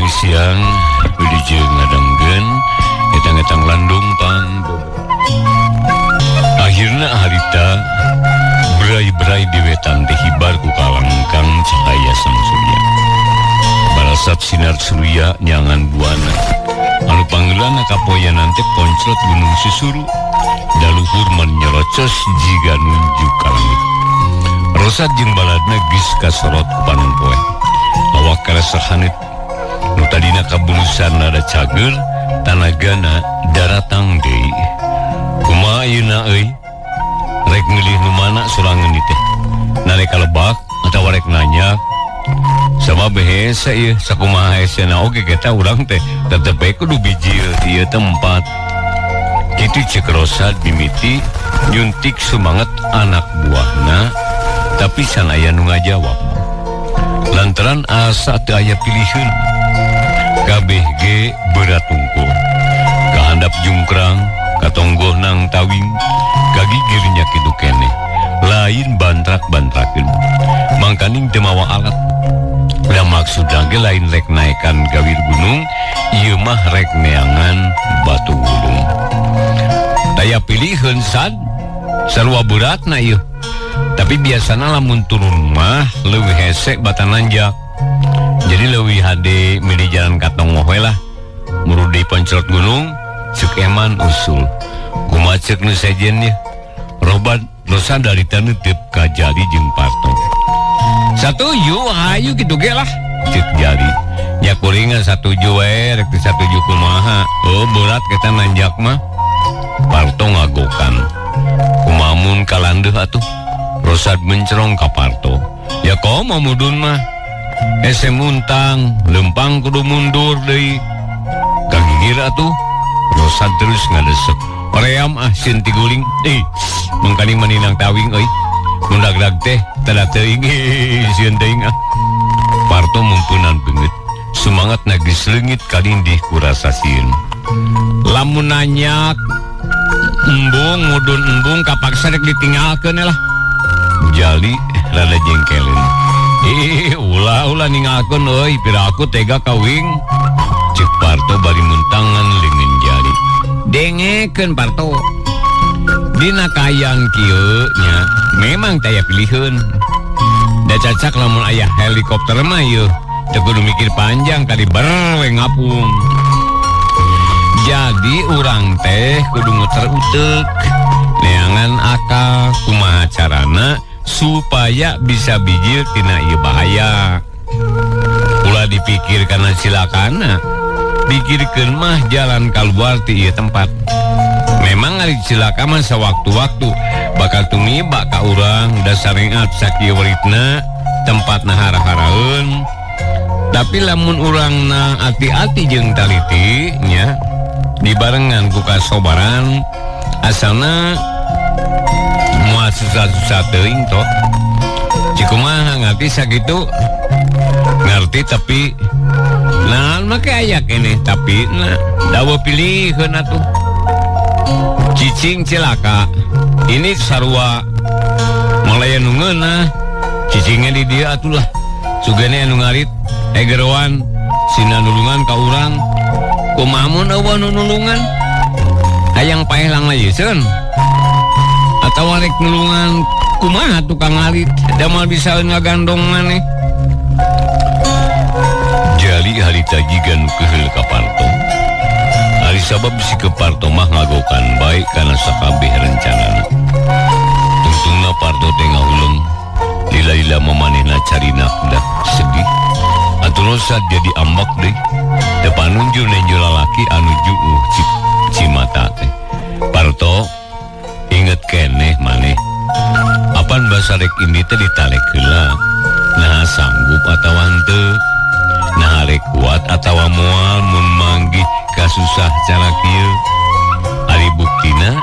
Wilujeng siang, wilujeng ngadengkeun etang-etang landung pang. Akhirna harita berai-berai di wetan teh hibar ku kalangkang cahaya sang surya. Barasat sinar surya nyangan buana. Anu panggeulana kapoyanan teh poncrot gunung susuru. Daluhur menyerocos jiga nunjuk ka langit. Rosad jeung baladna geus kasorot ku panon poe. Awak karasa haneut. Nu tadina kabulusan nada cager, tanagana daratang deui. Kumaha ayeuna euy? Rek milih nu mana sorangan ieu teh? Narek ka lebak atawa rek nanya? Sama behese ieu, sakumaha hesena oge kita urang teh tetep bae kudu bijil ieu tempat. Kitu ceuk Rosad mimiti nyuntik semangat anak buahna, tapi can aya nu ngajawab. Lantaran asa teu aya pilihan. Kabeh ge berat tungkul. Kahandap jungkrang, katonggoh nang tawing, kagigirnya kitu keneh. Lain bantrak-bantrakeun. Mangkaning teu mawa alat. Da maksudna ge lain rek naekan gawir gunung, ieu mah rek neangan batu gulung. Daya pilihan sad, sarua beratna ieu. Tapi biasana lamun turun mah leuwih hese batan nanjak. Jadi leuwih hade milih jalan katongoh we lah. Murudi poncrot gunung, ceuk eman usul. Kumaha ceuk nu sejen ye? Robat Rosa dari taneuteub ka Jali jeung Parto. Satuju, hayu kitu ge lah. Ceuk Jali. Nya kuringan satuju we, rek teu satuju kumaha. Oh, berat kita nanjak mah. Parto ngagokan. Kumamun kalandeuh atuh. Rosad mencerong ka Parto. Ya komo mudun mah. Ese muntang, lempang kudu mundur deui. Kagigir atuh. Rosad terus ngadesek. Oream ah sieun tiguling. Mangkaning maninang tawing euy. Mun dagdag teh tada teuing sieun teuing ah. Parto mumpunan beungeut. Semangat na geus leungit kalindih ku rasa sieun. Lamun nanyak embung mudun embung kapaksa rek ditinggalkeun lah. Jali rada jengkelin. Ulah-ulah ninggalkeun euy, pira aku tega kawing. Ceuk Parto bari muntangan leungeun Jali. Dengekeun Parto. Dina kaayaan kieu nya memang taya pilihan. Da cacak lamun aya helikopter mah ieu teu kudu mikir panjang kali ber we ngapung. Jadi urang teh kudu muter uteuk neangan akal kumaha carana supaya bisa bijil tina ieu bahaya. Ulah dipikir kana cilakana, pikirkeun mah jalan kaluar ti ieu tempat. Memang ari cilaka mah sawaktu-waktu bakal tumiba ka urang dasarengat sakieu weritna tempatna hara-haraeun. Tapi lamun urangna ati-ati jeung taliti nya dibarengan ku kasobaran asalna moal susah-susah teuing toh. Cikumaha ngarti sakitu ngarti tapi naon make aya keneh tapi na dawa pilihkeun atuh. Cicing cilaka ini sarua malayan nu ngeunah cicingnya di dieu atulah sugene anu ngarit egeroan sina nulungan ka urang kumaha mun eueuh nu nulungan hayang paeh langlayeuseun atawa rek nulungan kumaha tukang ngarit da moal bisa ngagandong maneh. Jali harita jiga nu keheul ka Parto. Ari sabab si ke Parto mah ngagokan bae kana sakabeh rencanana. Tungtungna Parto teh ngahuleng lila-lila mamanehna carina dak sedih. Atuh Rosad jadi ambek deui. Teu panunju nenjo lalaki anu juuh cimata teh. Parto inget keneh maneh. Apan basa rek ini teh ditalek heula. Nah sanggup atawa henteu? Nah rek kuat atawa moal mun manggih kasusah cara kieu. Ari buktina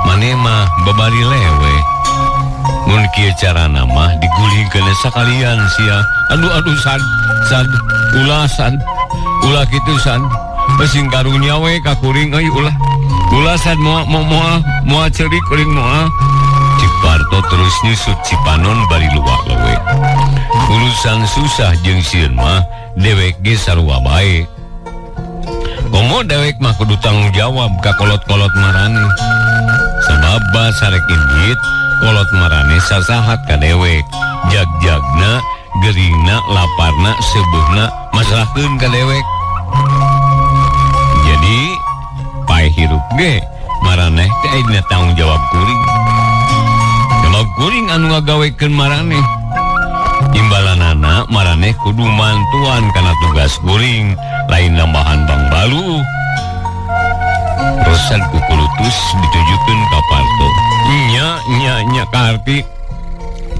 maneh mah babari lewe. Mun kieu carana mah digulingkeun sakalian sia. Aduh aduh sad sad ulah sad ulah kitu sad. Pesing karunya we ka kuring euy ulah. Ulah sad moal moal moal ceurik kuring moal. Cik Parto terus nyusut Cipanon bari luwak lewe. Urusan susah jeung sieun mah dewek ge sarua bae. Komo dewek mah kudu tanggung jawab ka kolot-kolot marane. Sabab basarek indit kolot marane sasahat ka dewek. Jag-jagna, geringna, laparna, seubeurna masrahkeun ka dewek. Jadi pae hirup ge maraneh teh dina tanggung jawab kuring. Jawab kuring anu ngagawekeun maraneh. Imbalanana maraneh kudu mantuan kana tugas kuring, lain nambahan bang balu. Rosad kukulutus ditujukeun ka Parto. Nya nya nya kaharti.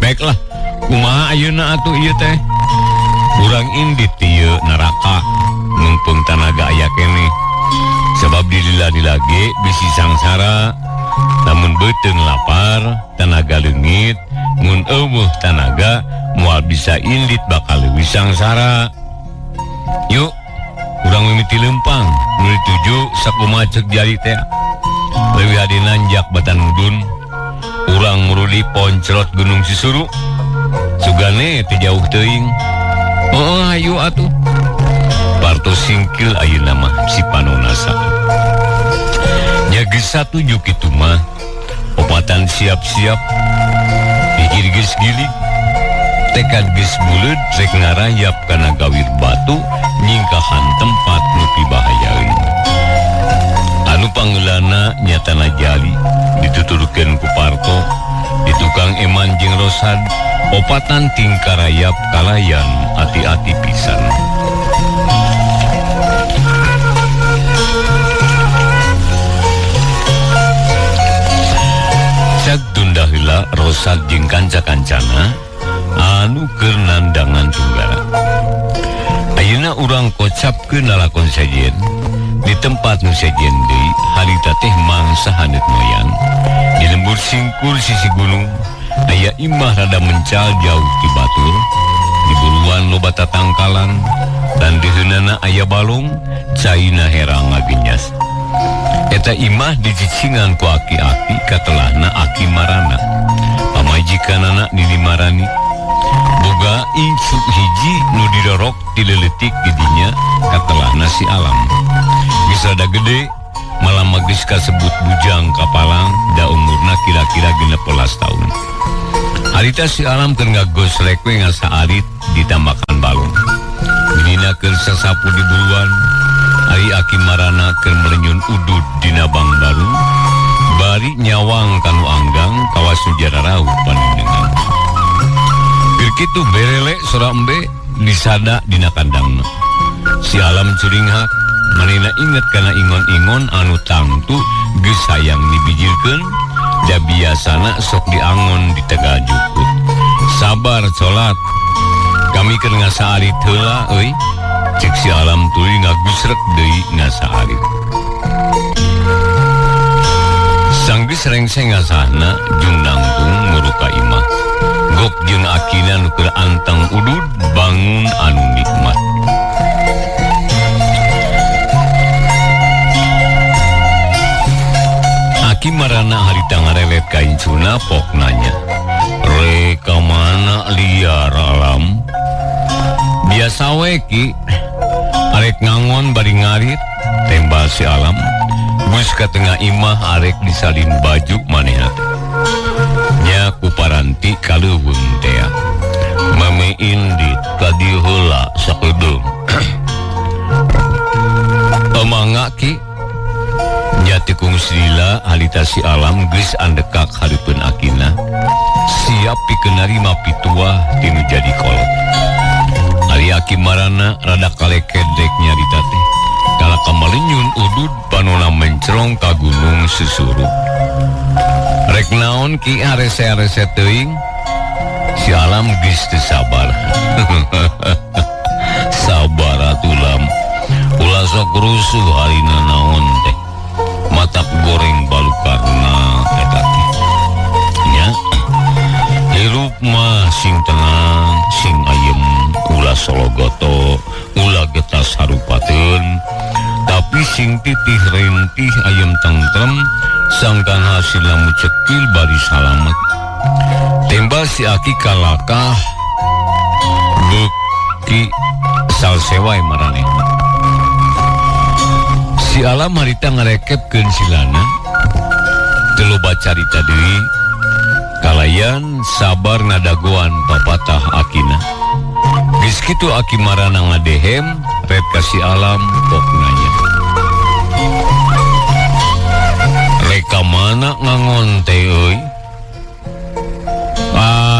Baiklah, kumaha ayeuna atuh ieu teh? Urang indit ieu neraka mumpung tanaga aya keneh. Sebab dilila-lila ge bisi sangsara, lamun beuteung lapar, tanaga leungit, mun eueuh tanaga moal bisa indit bakal leuwih sangsara. Yuk, urang mimiti leumpang, nu dituju sakumaha ceuk jari teh. Leuwih hade nanjak batan mudun, urang muruli poncrot Gunung Sisuru. Sugane teu jauh teuing. Oh, hayu atuh. Parto singkil ayeuna mah si panona saat. Nya geus satuju kitu mah, opatan siap-siap, pikir geus gilig, tekad geus buleud rek ngarayap kana gawir batu nyingkahan tempat nu pibahayaeun. Anu pangeulana nyatana jali dituturkeun ku Parto, di tukang eman jeung Rosad, opatan tingkarayap kalayan ati-ati pisan. Cag tunda heula Rosad jeung kanca-kancana anu keur nandangan tunggara. Ayeuna urang kocapkeun lalakon sejen di tempat nu sejen deui harita teh mangsa haneut moyan. Di lembur singkur sisi gunung aya imah rada mencal jauh ti batur. Di buruan loba tatangkalan dan diheunana aya balong caina herang ngagenyas. Eta imah dicicingan ku aki-aki katelahna aki marana. Pamajikanana Nini Marani. Boga incu hiji nu didorok ti leutik di dinya katelahna si Alam. Geus rada gede, malah geus kasebut bujang kapalang da umurna kira-kira 16 tahun. Harita si Alam keur ngagosrek we ngasa arit ditambakan balong. Minina keur sasapu di buruan. Ari aki marana keur melenyun udud dina bangbaru, bari nyawang kanu anggang kawas nu jararauh panendengan. Keur kitu berele sora embe disada dina kandangna. Si Alam curinghak, manehna inget kana ingon-ingon anu tangtu geus hayang dibijilkeun, da biasana sok diangon di tegal jukut. Sabar colat, kami keur ngasa arit heula euy. Cek si Alam tuluy ngagusrek deui ngasa arit. Sanggeus rengse ngasahna jeung nangtung muru ka imah. Gok jeung akina nu keur anteng udud bangun anu nikmat. Aki marana harita ngarelet ka incuna pok nanya. Rek ka mana liar Alam? Biasa we ki. Arek ngangon bari ngarit, tembal si Alam. Geus ka tengah imah arek disalin baju manehna teh. Nya ku paranti kaleuweung teh. Mame indit ka dieu heula sakedeung. Emangga ki? Nya tikung silila harita si Alam geus andekak hareupeun akina. Siap pikeun narima pituah tinu jadi kolot. Ari aki marana rada kalekedek nyarita teh. Kala kamalenyun udud panona mencrong ka gunung Susuru. Rek naon ki arese-arese teuing? Si Alam geus teu sabar. Sabar atuh Lam. Ulah sok rusuh harina naon teh. Matak goreng balukarna eta teh. Nya. Hirup mah sing tenang, sing ayem, ulah sologoto, ulah getas harupateun, tapi sing titih rentih ayem tentrem, sangkan hasilna mucekil bari salamet. Tembal si aki kalakah beuk Ki salsewai maranehna. Si Alam harita ngarekepkeun silana teu loba carita deui kalayan sabar ngadagoan papatah akina. Geus kitu Aki Marana ngadehem ret ka si Alam pok nanya. Rek ka mana ngangon teh euy?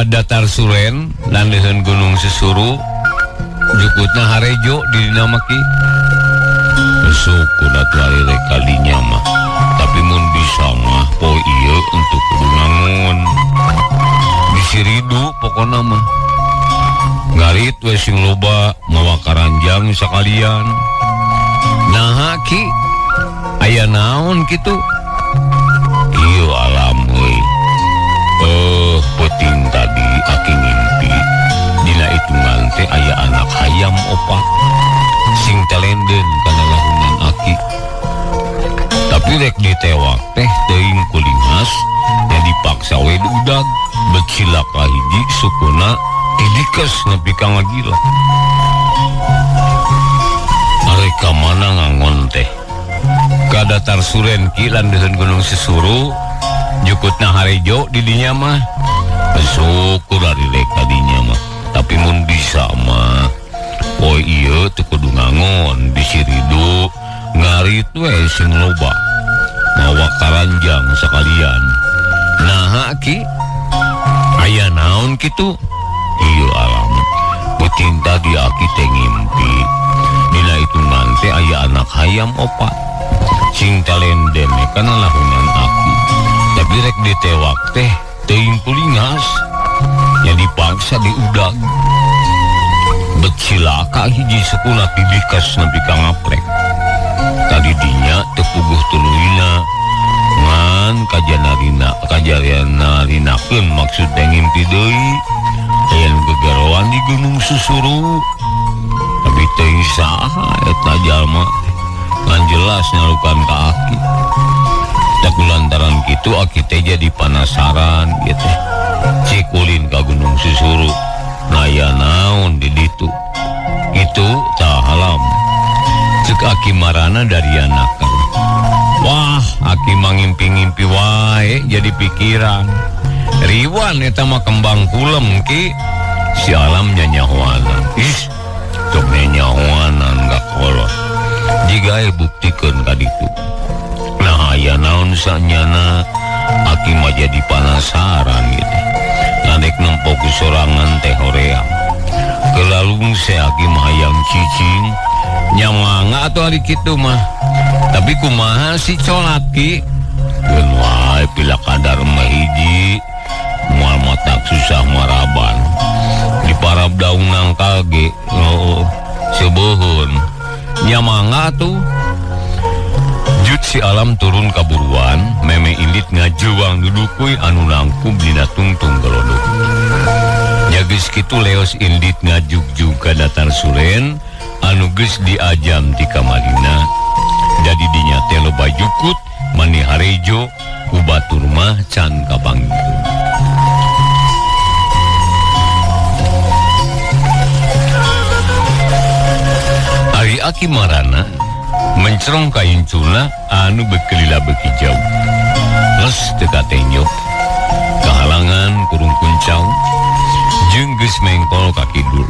Datar Suren landeuheun Gunung Susuru jukutna harejo di dina mah ki. Syukur atuh ari rek kalinya mah. Tapi mun bisa mah poe ieu untuk kudu ngangon. Bisi ridu pokona mah. Ngarit we sing loba mawa karanjang sakalian. Naha ki? Aya naon kitu? Ieu Alam euy. Peuting tadi aki ngimpi dina hitungan teh aya anak hayam opat sing telenden kana lahunan aki. Tapi rek ditewak teh teuing kulingas nya dipaksa we diudag bet cilaka hiji sukuna didikes nepi ka ngagila. Arek ka mana ngangon teh? Ka datar Suren ki landeuheun Gunung Susuru jukutna harejo di dinya mah. Syukur ari rek ka dinya mah. Tapi mun bisa mah poe ieu teu kudu ngangon bisi ridu ngarit we sing loba mawa karanjang sakalian. Naha ki? Aya naon kitu? Ieu Alam peuting tadi aki teh ngimpi dina hitungan teh aya anak hayam opat sing talenden kana lahunan aki. Tapi rek ditewak teh teuing kulingas nya dipaksa diudag. Bet cilaka hiji sukuna didikas nepi ka ngaprek. Tadi dinya teu puguh tuluyna ngan kajanarinakeun maksud teh ngimpi deui aya nu gegeroan di Gunung Susuru. Tapi teuing saha eta jalma ngan jelas nyalukan ka aki. Tak lantaran kitu aki teh jadi panasaran ieu teh. Cikulin ka Gunung Susuru. Naya naon di ditu. Kitu tah Alam. Cek Aki Marana dari anakan. Wah, aki mangimpi-ngimpi wae jadi pikiran. Riwan eta mah kembang kulem ki. Si Alam nyanyahoanan. Ih, cok nyanyahoanan gak kolot. Jiga buktikeun ka ditu. Nah, aya naon sanyana aki mah jadi panasaran gitu. Nanek nempo ku sorangan teh hoream. Kelalung se aki mah hayang cicing. Nyamanga atuh ari kitu mah. Tapi kumaha si colat ki? Geun wae pila kadar mah hiji. Moal matak susah maraban. Di parab daun nangkal ge. Oh, seubeun. Nyamanga atuh. Jut si Alam turun kaburuan, meme indit ngajuang dudukui anu nangkub dina tungtung gelodok. Nya geus kitu leos indit ngajugjug ka datar Suren anu geus diajam ti kamarina. Jadi dinya teh loba jukut mani harejo ku batur mah can kapanggih. Ari Aki Marana mencerong ka incuna anu bekelila beki jauh. Les teu katenyo, kahalangan kurung kuncau, jeung geus mengkol ka kidul.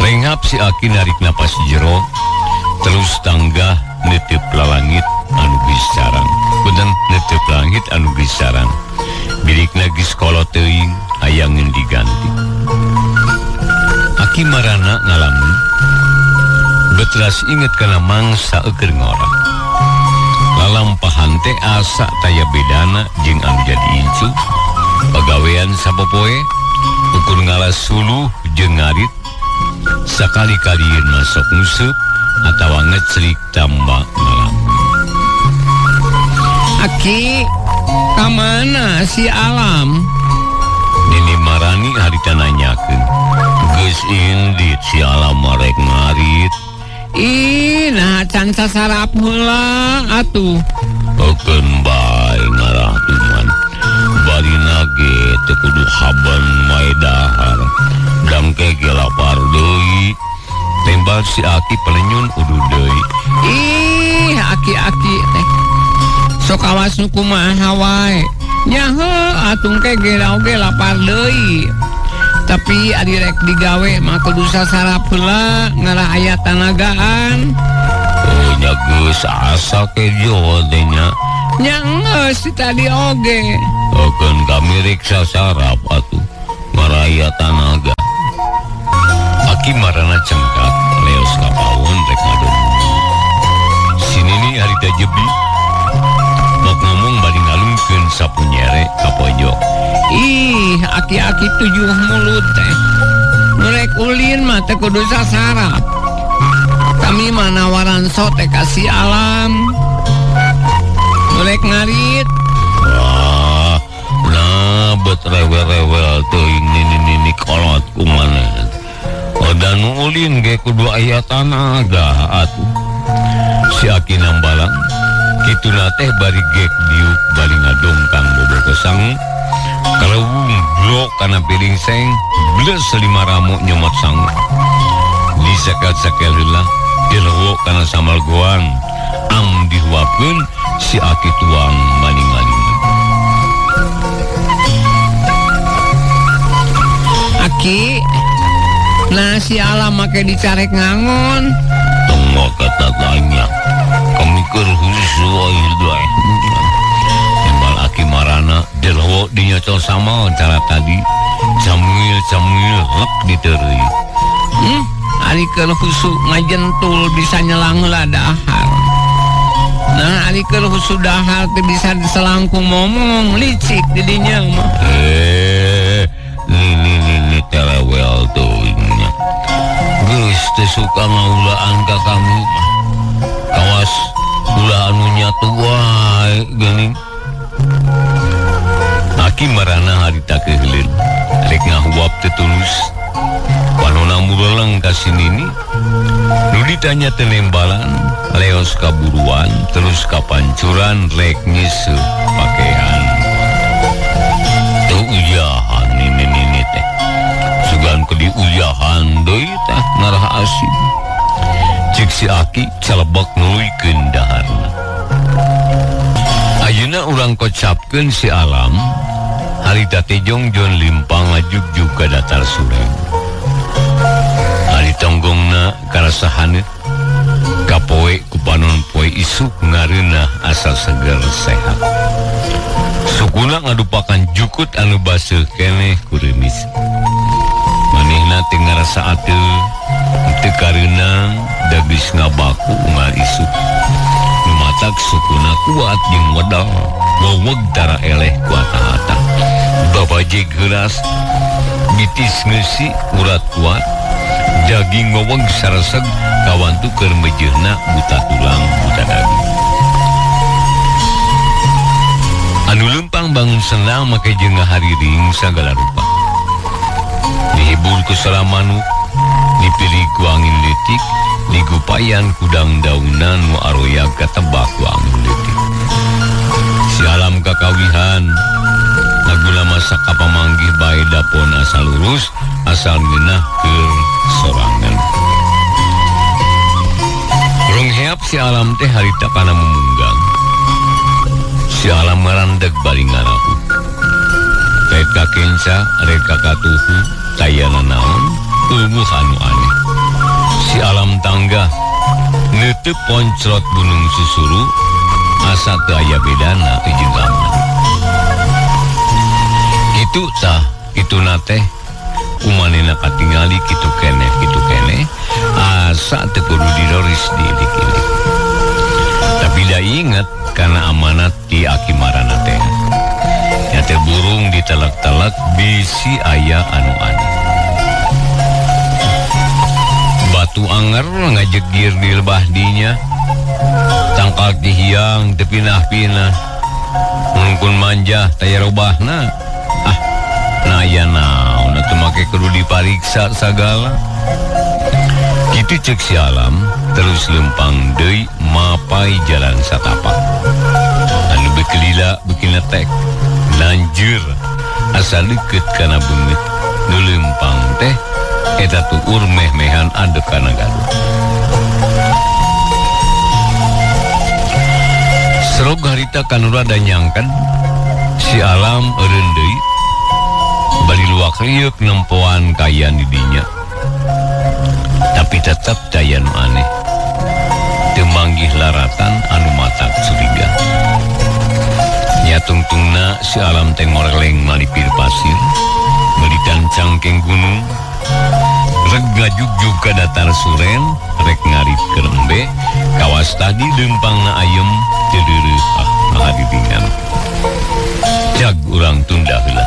Renghap si Aki narik napas jero, terus tanggah netep lalangit anu geus sarang. Punten netep langit anu geus sarang. Bilikna geus kolot teuing hayangeun diganti. Aki Marana ngalamun betras inget kana mangsa eukeun ngora. Lalampahan teh asa taya bedana jeung anu jadi incu. Pagawean sapopoe ukur ngalas suluh jeung ngarit. Sakali-kalieun masuk nguseup atawa ngecrik tambah ngalam. Aki, ka mana si Alam? Nini Marani harita nanyakeun. Geus indit si Alam marek ngarit. Ih, nah can sasarap heula atuh. Eukeun bae ngarah tuman. Barina ge teu kudu haban mae dahar. Dangke ge lapar deui. Tembal si aki pelenyun uduh deui. Ih, aki-aki teh. Sok awas nu kumaha wae. Nya heuh atuh ke ge oge lapar deui. Tapi ari rek digawe mah kudu sasarap heula ngarah aya tanagaan. Oh nya geus asa kejo teh nya. Nya geus tadi oge. Keun kami rek sasarap atuh ngarah aya tanaga. Aki marana cengkak leos ka pawon rek ngadon. Si nini harita jebi mok ngomong bari ngalungkeun sapu nyere ka pojok. Ih, aki-aki tujuh mulut teh. Nu rek ulin mah teh kudu sasarap. Kami mah nawaran sote kasih alam. Nu rek ngarit. Wah, nah bet rewel-rewel teuing nini-nini kolot kumaneh. Oda nu ulin ge kudu aya tanaga atuh. Si aki nambalang kituna teh bari gek diuk bari ngadongkang bobogo sangu. Kalewung blok kana piring seng bles lima ramo nyomot sangu. Disakel-sakel heula dilewok kana samal goang. Am dihuapkeun si aki tuang maning-maning. Aki, nah si alam make dicarek ngangon. Tengok kata tanya, kami keur husu wae. Tembal aki marana delewok dinyocol sama cara tadi. Camil-camil lek diteureuy. Ari keur husu ngajentul bisa nyelang heula dahar. Nah, ari keur husu dahar teh bisa diselangkung momong licik di dinya mah. Nini telewel tuh nya. Geus teu suka ngaulaan ka kamu mah. Kawas ulah anu nyatu wae geuning. Aki marana harita keuheuleun. Rek ngahuap teu tulus. Panona mureleng ka si nini. Nu ditanya teu nembalan, leos kaburuan, terus kapancuran rek ngiseuh pakean. Teu ujahan nini-nini teh. Sugan ke diujahan deui teh ngarah asin. Cik si aki calebek nuluykeun daharna. Ayeuna urang kocapkeun si alam harita teh jongjon limpang ngajugjug ka datar sureng. Ari tonggongna karasa haneut kapoe ku panon poe isuk ngareunah asa seger sehat. Sukuna ngadupakan jukut anu baseuh keneh ku reumis. Manehna teu ngarasa ateul, teu kareunang, da geus ngabaku unggal isuk. Nu matak sukuna kuat jeung wedal, weweg tara eleh ku atah-atah. Babajeg heuras, bitis ngeusi urat kuat, daging weweg sareseg kawantu keur meujeuhna buta tulang buta daging. Anu leumpang bangun senang make jeung ngahariring sagala rupa. Dihibur ku salamanu, dipilih ku angin leutik, digupayan kudang daunan nu aroyag katebak ku angin leutik. Si alam kakawihan, lagula masak kapamanggih bae dapon asal lurus, asal ngeunah keur sorangan. Rong heap si alam teh harita kana mumunggang. Si alam ngarandeg bari ngarahu. Rek ka kenca, rek ka katuhu, tayana naon, eueuh anu aneh. Si alam tangga neuteub poncrot gunung susuru, asa teu aya bedana jeung aman. Kitu tah, kituna teh kumanehna katingali kitu keneh, asa teu kudu diroris diilik-ilik. Tapi da inget kana amanat ti aki marana teh. Nya teh burung ditelek-telek bisi aya anu aneh. Batu anger ngajegir di lebah dinya. Tangkal dihiang teu pinah-pinah. Mungkun manjah taya robahna. Ah, nah aya naon atuh make kudu dipariksa sagala. Kitu ceuk si alam terus lempang deui mapai jalan satapak. Anu beuki lila beuki netek. Lanjur asa leukeut kana beungeut. Nu lempang teh Eta tuur meh-mehan adek kana gaduh. Serog harita kanurada nyangkan si alam eureun deui bari luak rieuk nempoan kaayaan di dinya. Tapi tetep daya nu aneh. Teu manggih laratan anu matak curiga. Nya tungtungna si alam teh ngoreleng malipir pasir, melitan cangkeng gunung, reg ngajugjug ka datar suren, rek ngarit keur embe, kawas tadi leumpangna ayem teu deureuh ah mahadidingan. Jag urang tunda heula.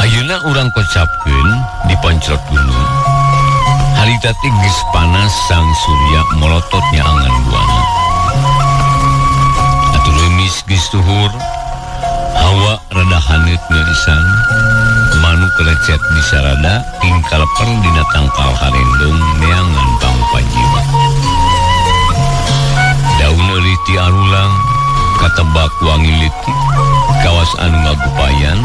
Ayeuna urang kocapkeun di poncrot gunung. Harita teh geus panas sang surya molotot nyaangan buana. Atuh leumis geus tuhur, hawa rada haneut ngeuisan, manuk lecet di sarada tingkal per dina tangkal harendong neangan pangpajiwa. Daun eurih ti arulang katebak wangi leutik, kawas anu ngagupayan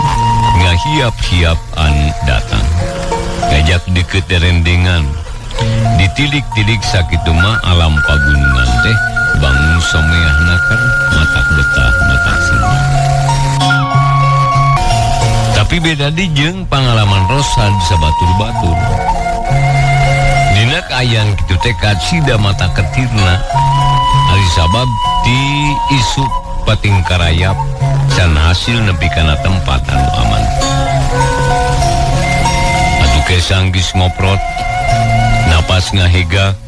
ngahiap-hiap anu datang. Ngajak deukeut derendengan, ditilik-tilik sakitu mah alam pagunungan teh bangun someah nakar matak betah matak senang. Tapi beda di jeung pangalaman Rosad sabatur-batur. Dina kaayaan kitu teh kacida mata ketirna. Ari sabab ti isuk pating karayap can hasil nepi kana tempat anu aman. Atuh kesang geus ngoprot, napas ngahega,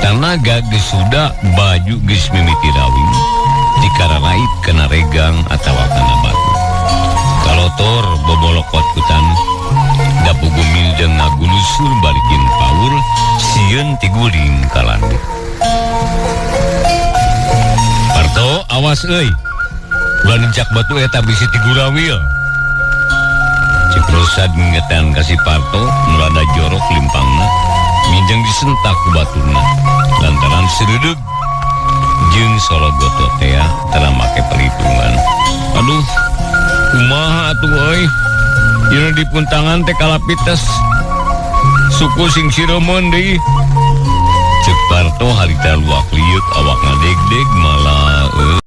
tanaga geus suda, baju geus mimiti rawing, dikararait kana regang atawa kana batu. Kalotor bobolokot ku taneuh, da pugu mindeng ngagulusur barikin paur, sieun tiguling ka landeuh. Parto awas euy. Ulah nincak batu eta bisi tigurawil. Cek Rosad ngingetan ka si Parto nu rada jorok limpangna, minjeng disentak ku baturna lantaran sereudeg jeung sologoto tea tara make perhitungan. Aduh, kumaha atuh euy? Ieu dipuntangan teh kalapites. Suku sing sireumeun deui. Cek Parto harita luak liuk awak ngadeg-deg malah euy.